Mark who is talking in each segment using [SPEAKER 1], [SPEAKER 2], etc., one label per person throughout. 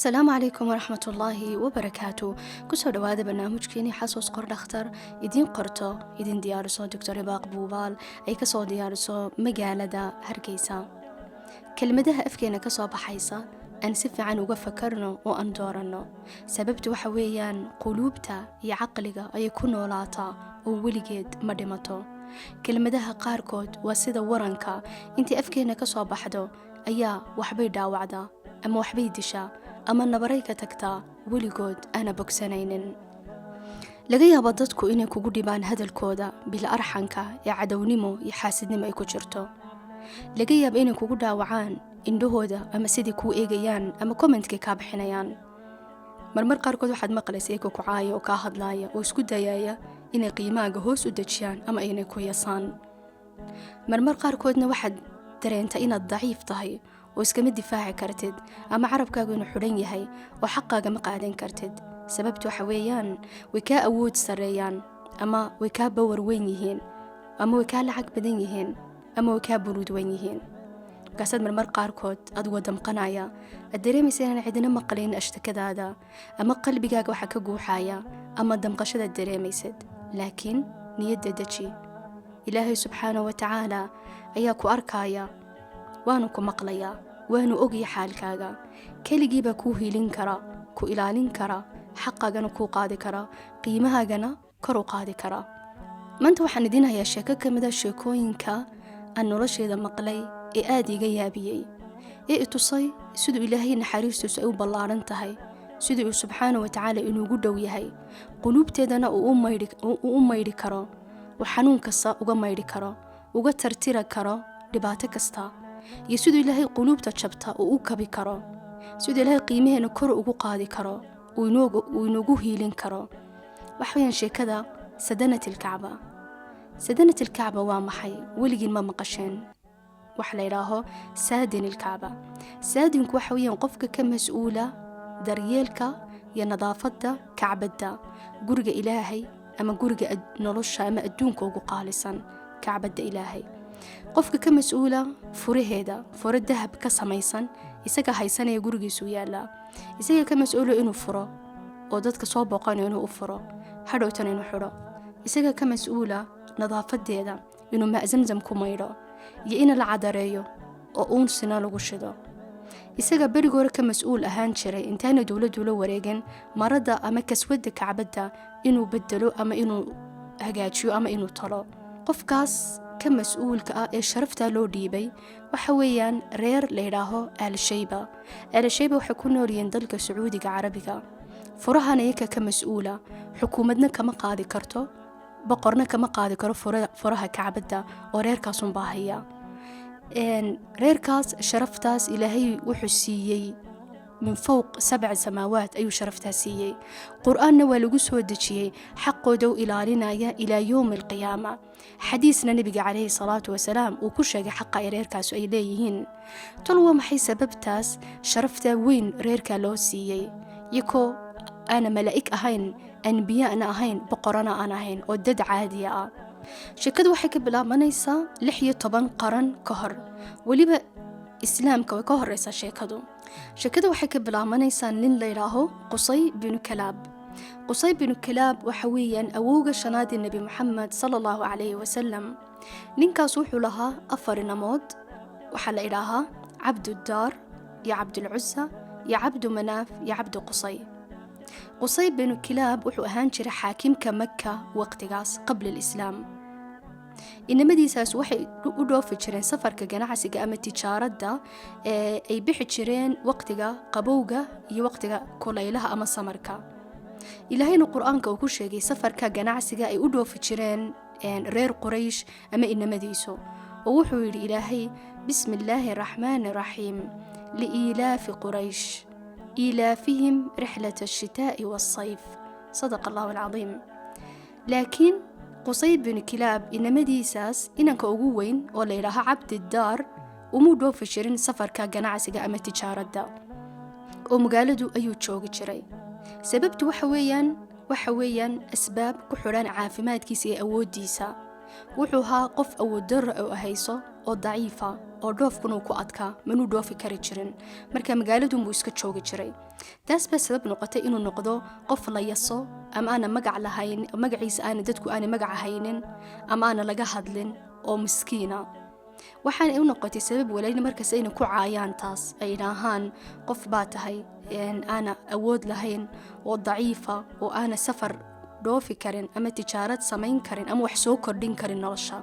[SPEAKER 1] Asalaamu calaykum waraxmatullaahi wabarakaatu. Kusoo dhawaada barnaamijkeenii Xasuus Qor Dhakhtar idiin qorto, idin diyaariso Doctor Ibaaq Buubaal, ay kasoo diyaariso magaalada Hargeysa. Kelmadaha afkeena kasoo baxaysa aan si fiican uga fakarno oo aan dooranno. Sababtu waxa weeyaan, quluubta iyo caqliga ayay ku noolaataa oo weligeed ma dhimato. Kelmadaha qaarkood waa sida waranka, intii afkeena kasoo baxdo ayaa waxbay dhaawacdaa ama waxbay dishaa ama nabaray ka tagtaa weligood aana bogsanaynin. Laga yaabo dadku inay kugu dhibaan hadalkooda bila arxanka ee cadownimo iyo xaasidnimo ay ku jirto. Laga yaabo inay kugu dhaawacaan indhahooda ama sidai kuu eegayaan ama commentkay kaa bixinayaan. Marmar qaarkood waxaad maqlaysa iyagoo ku caaya oo kaa hadlaaya oo isku dayaya inay qiimahaaga hoos u dejiyaan ama inay ku yasaan. Marmar qaarkoodna waxaad dareentaa inaad daciif tahay oo iskama difaaci kartid, ama carabkaagu inuu xidhan yahay oo xaqaaga ma qaadan kartid. Sababtu waxa weeyaan, way kaa awood sarreeyaan, ama way kaa power weyn yihiin, ama way kaa lacag badan yihiin, ama way kaa buruud weyn yihiin. Markaasaad marmar qaarkood adigoo damqanaya aad dareemaysa inaan cidina maqlayn ashtakadaada ama qalbigaaga waxa ka guuxaya ama damqashadaad dareemaysid. Laakiin niyadda deji. Ilaahay subxaanahu wa tacaala ayaa ku arkaya, waanu ku maqlayaa, waanu ogya xaalkaaga. Keligiibaa kuu hiilin kara, ku ilaalin kara, xaqaagana kuu qaadi kara, qiimahaagana kor u qaadi kara. Maanta waxaan idiin hayaa sheeko ka mid a sheekooyinka aan nolosheeda maqlay ee aada iga yaabiyey, ee i tusay siduu Ilaahay naxariistiisu ay u ballaaran tahay, sidii uu subxaana wa tacaala inuugu dhow yahay, quluubteedana uu u maydhi karo, uu xanuun kasta uga maydhi karo, uga tirtiri karo dhibaato kasta, iyo siduu Ilaahay quluubta jabta uu u kabi karo, siduu Ilaahay qiimaheena kor ugu qaadi karo, uu inoogu hiilin karo. Waxa weyaan sheekada sadanat ilkacba. Sadanat ilkacba waa maxay? Weligiin ma maqasheen waxa la yidhaaho saadin ilkacba? Saadinku waxa weeyaan qofka ka mas-uula daryeelka iyo nadaafadda kacbadda, guriga Ilaahay ama guriga nolosha ama adduunka ugu qaalisan, kacbadda Ilaahay. Qofka ka mas-uula furaheeda, furo dahab ka samaysan isaga haysanaya, gurigiisuu yaallaa. Isaga ka mas-uula inuu furo oo dadka soo booqanayo inuu u furo, hadhowtana inuu xidho. Isaga ka mas-uula nadaafadeeda, inuu ma'zamzam ku maydho iyo in la cadareeyo oo uunsina lagu shido. Isaga berigoore ka mas-uul ahaan jiray, intaana dowladdu la wareegin, marada ama kaswadda kacbadda inuu bedelo ama inuu hagaajiyo ama inuu talo. Qofkaas ka mas-uulka ah ee sharaftaa loo dhiibay waxa weeyaan reer la yidhaaho Aalshayba. Aalshayba waxay ku noolyihiin dalka Sacuudiga Carabiga. Furahana iyaka ka mas-uula, xukuumadna kama qaadi karto, boqorna kama qaadi karo furaha kacbadda, oo reerkaasunbaa haya. Reerkaas sharaftaas Ilaahay wuxuu siiyey min fowq sabci samaawaat ayuu sharaftaas siiyey. Qur-aanna waa lagu soo dejiyey xaqooda u ilaalinaya ilaa yowmi alqiyaama. Xadiisna Nebiga calayhi salaatu wasalaam uu ku sheegay xaqa ay reerkaasu ay leeyihiin. Tol, waa maxay sababtaas sharafta weyn reerkaa loo siiyey, iyakoo aana malaa'ig ahayn, anbiyaana ahayn, boqorana aan ahayn, oo dad caadiya ah? Sheekadu waxay ka bilaabanaysaa 16 qaran ka hor. Weliba Islaamka way ka horeysaa sheekadu. Sheekadu waxay ka bilaabanaysaa nin la yidhaaho Qusay binu Kalaab. Qusay binu Kalaab waxa weeyaan awowga shanaadii Nebi Moxamed sala Allahu calayhi wasalam. Ninkaas wuxuu lahaa afar inamood. Waxaa la idhaahaa Cabdudaar iyo Cabdulcusa iyo Cabdu Manaaf iyo Cabdu Qusay. Qusay binu Kilaab wuxuu ahaan jiray xaakimka Maka waqtigaas qabla alislaam. Inamadiisaas waxay u dhoofi jireen safarka ganacsiga ama tijaaradda ee ay bixi jireen waqtiga qabowga iyo waqtiga kulaylaha ama samarka. Ilaahayna Qur-aanka uu ku sheegay safarka ganacsiga ay u dhoofi jireen reer Quraysh ama inamadiisu, oo wuxuu yidhi Ilaahay: "Bismi illaahi araxmaani araxiim, liiilaafi quraysh iilaafihim rixlata ashitaa'i waasayf." Sadaqa Allahu alcadiim. Laakiin Qusay binu Kilaab inamadiisaas inanka ugu weyn oo la yidhaaho Cabdidaar umuu dhoofi jirin safarka ganacsiga ama tijaaradda, oo magaaladu ayuu joogi jiray. Sababtu waxa weeyaan asbaab ku xidhan caafimaadkiisa iyo awooddiisa. Wuxuu ahaa qof awood darro oo hayso oo daciifa, oo dhoofkuna uu ku adkaa, manuu dhoofi kari jirin. Marka magaaladunbuu iska joogi jiray. Taas baa sabab noqotay inuu noqdo qof la yaso ama aana magac lahayn, magaciisa aana dadku aana magac haynin ama aana laga hadlin oo miskiina. Waxaana u noqotay sabab walaalin markaas ayna ku caayaan, taas ay idhaahaan: "Qof baa tahay aana awood lahayn oo daciifa oo aana safar dhoofi karin ama tijaarad samayn karin ama wax soo kordhin karin nolosha."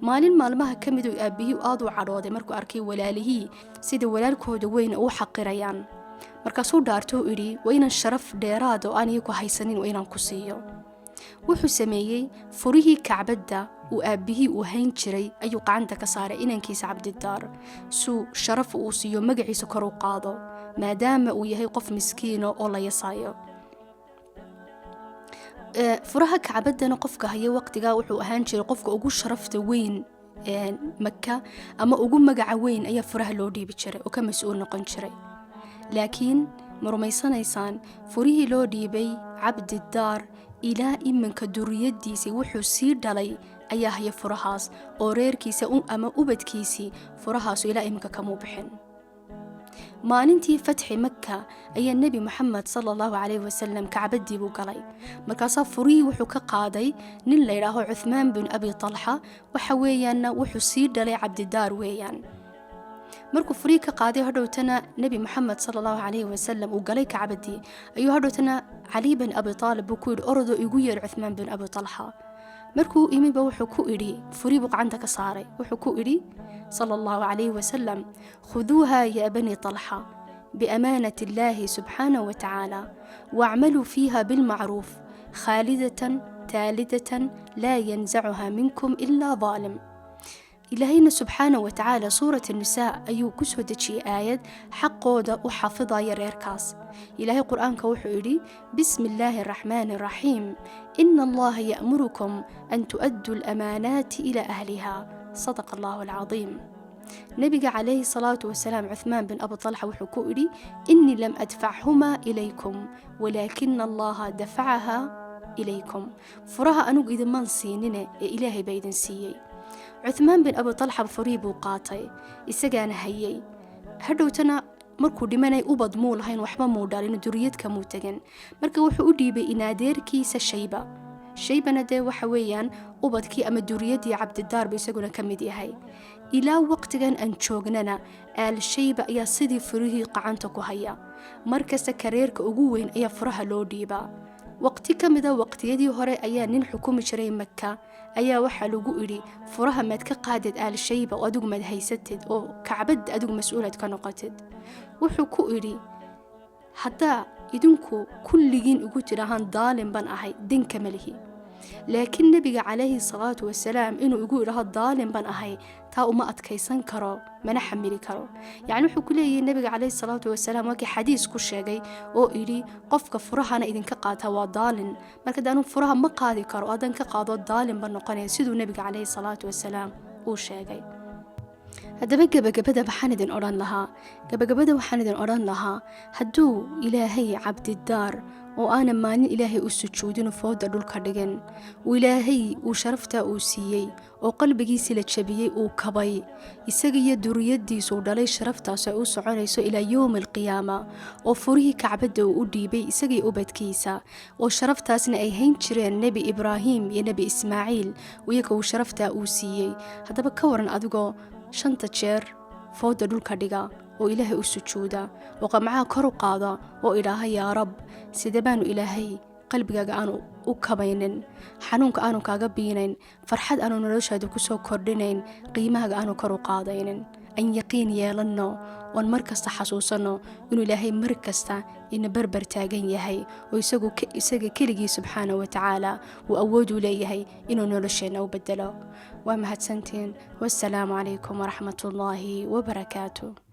[SPEAKER 1] Maalin maalmaha ka mid oo aabihii aada u cadhooday markuu arkay walaalihii sida walaalkooda weyn u xaqirayaan. Markaasuu dhaarto u idhi: "Waa inaan sharaf dheeraad oo aan iyagu haysanin waa inaan ku siiyo." Wuxuu sameeyey, furihii Kacbadda uu aabbihii uu hayn jiray ayuu gacanta ka saaray inankiisa Cabdidaar, suu sharaf uu siiyo, magaciisa kor u qaado, maadaama uu yahay qof miskiino oo la yasaayo. Furaha Kacbaddana qofka haya waqtigaa wuxuu ahaan jiray qofka ugu sharafta weyn Maka ama ugu magaca weyn ayaa furaha loo dhiibi jiray oo ka mas-uul noqon jiray. Laakiin ma rumaysanaysaan, furihii loo dhiibay Cabdidaar ilaa iminka duriyadiisii wuxuu sii dhalay ayaa haya furahaas, oo reerkiisa ama ubadkiisii furahaasu ilaa iminka kamuu bixin. Maalintii fatxi Maka ayaa Nebi Moxamed sala Allahu calayhi wasalam Kacbaddii buu galay. Markaasaa furihii wuxuu ka qaaday nin la yidhaaho Cuthmaan bin Abi Talxa. Waxa weeyaanna wuxuu sii dhalay Cabdidaar weeyaan. Markuu furihii ka qaaday, hadhowtana Nebi Moxamed sala Allahu calayhi wasalam uu galay Kacbaddii, ayuu hadhowtana Cali bin Abi Taalib buu ku yidhi: "Orodoo igu yeer Cuthmaan bin Abi Talxa." Markuu imiba wuxuu ku idhi, furii buu gacanta ka saaray, wuxuu ku idhi sala Allahu calayhi wasalam: "Khuduuha ya bani Talxa biamaanati Illaahi subxaanahu watacaala, waacmaluu fiiha bilmacruuf, khaalidatan taalidatan, laa yanzacuha minkum ilaa daalim." Ilaahayna subxaanahu watacaala Suurat Nisaa ayuu ku soo dejiyey aayad xaqooda u xafidaya reerkaas. Ilaahay Qur-aanka wuxuu yidhi: "Bismi illaahi araxmaani araxiim, ina Allaha ya'murukum an tu'adduu alamaanaati ilaa ahliha." Sadaqa Allahu alcadiim. Nebiga calayhi salaatu wasalaam Cuthmaan bin Abi Talxa wuxuu ku idhi: "Innii lam adfachumaa ilaykum, walaakina Allaha dafacaha ilaykum." Furaha anugu idinmaan siinine ee Ilaahay baa idin siiyey. Cuthmaan bin Abi Talxa furihii buu qaatay, isagaana hayay. Hadhowtana markuu dhimanay ubad muu lahayn, waxba muu dhalin, duriyadka muu tegin. Marka wuxuu u dhiibay inaadeerkiisa Shayba. Shaybana dee waxa weeyaan ubadkii ama duriyadii Cabdidaar buu isaguna ka mid yahay. Ilaa waqtigan aan joognana Aal Shayba ayaa sidii furihii qacanta ku haya. Markasta kareerka ugu weyn ayaa furaha loo dhiibaa. Waqti ka mida waqtiyadii hore ayaa nin xukumi jiray Maka ayaa waxaa lagu idhi: "Furaha maad ka qaadid Aal Shayba oo adigu maad haysatid oo Kacbadda adigu mas-uulaad ka noqotid?" Wuxuu ku idhi: "Haddaa idinku kulligiin igu tidhaahaan daalin baan ahay, danka ma lihi, laakiin Nebiga calayhi salaatu wasalaam inuu igu idhaho daalin baan ahay, taa uma adkaysan karo, mana xamili karo." Yacni wuxuu ku leeyahay, Nebiga calayhi salaatu wasalaam waa kii xadiis ku sheegay oo idhi: "Qofka furahana idinka qaata waa daalin." Marka de anu furaha ma qaadi karo, haddaan ka qaado daalin baan noqonaya, siduu Nebiga calayhi salaatu wasalaam uu sheegay. Haddaba gabagabada waxaan idin odhan lahaa, hadduu Ilaahay Cabdidaar oo aanan maalin Ilaahay u sujuudin, fooda dhulka dhigin, uu Ilaahay uu sharaftaa uu siiyey oo qalbigiisii la jabiyey uu kabay, isaga iyo duriyadiisuu dhalay sharaftaas ay u soconayso ilaa yowmi alqiyaama, oo furihii Kacbadda uu u dhiibay isagaiyo ubadkiisa, oo sharaftaasna ay hayn jireen Nebi Ibraahim iyo Nebi Ismaaciil, iyaga uu sharaftaa uu siiyey. Haddaba ka waran adigoo shanta jeer fooda dhulka dhiga oo Ilaahay u sujuuda oo qamcaha kor u qaada oo idhaaha: "Yaa Rab," sidee baanu Ilaahay qalbigaaga aanu u kabaynin, xanuunka aanu kaaga biinayn, farxad aanu noloshaada ku soo kordhinayn, qiimahaaga aanu kor u qaadaynin? An yaqiin yeelanno oon mar kasta xasuusanno inuu Ilaahay mar kasta ina barbar taagan yahay, oo isagu isaga keligii subxaana wa tacaala uu awood u leeyahay inuu nolosheenna u bedelo. Waa mahadsantiin. Wassalaamu calaykum waraxmatullaahi wabarakaatu.